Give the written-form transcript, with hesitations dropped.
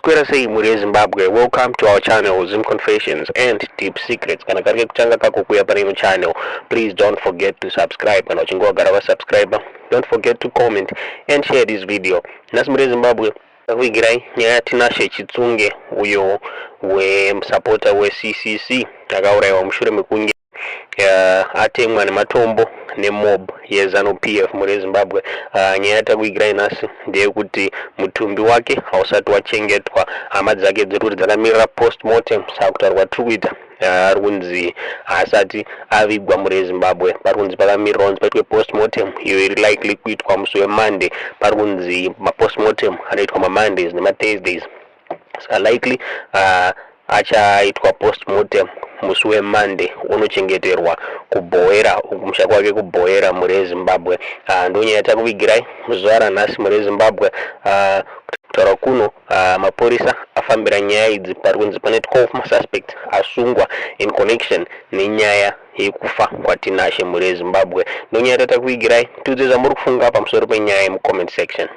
Maswera sei, mhuri yeZimbabwe? Welcome to our channel, Zim Confessions and Deep Secrets. Kana kari kekutanga kako kuuya pane ino channel, please don't forget to subscribe. Kana uchinge wagara wasubscribe, don't forget to comment and share this video. Nhasi, mhuri yeZimbabwe, takuigirai nyaya yaTinashe Chitsunge, uyo wesapota weCCC akaurayiwa mushure mekunge atemwa nematombo nemob yeZANU PF. Mhuri yeZimbabwe, nyaya yatakuigirai nhasi ndeyekuti mutumbi wake hausati wachengetwa. Hama dzake dziri kuti dzakamirira postmortem. Saka kutaurwa tiri kuita, ari kunzi haasati avigwa. Mhuri yeZimbabwe, pari kunzi pakamirira kunzi paitwe postmortem, iyo iri likely kuitwa musi weMonday. Pari kunzi mapostmortem anoitwa maMondays nemaThursdays, saka likely achaitwa postmortem musi weMonday, unochengeterwa kuBhoera, kumusha kwake kuBhoera. Mhuri yeZimbabwe, ndonyaya yatakuvigirai muzuva ranhasi. Mhuri yeZimbabwe, kutaura kuno mapurisa afambira nyaya idzi. Pari kunzi pane 12 masuspect asungwa in connection nenyaya yekufa kwaTinashe. Mhuri yeZimbabwe, ndonyaya yatakuvigirai. Tiudze zvamuri kufunga pamusoro penyaya yemucomment section.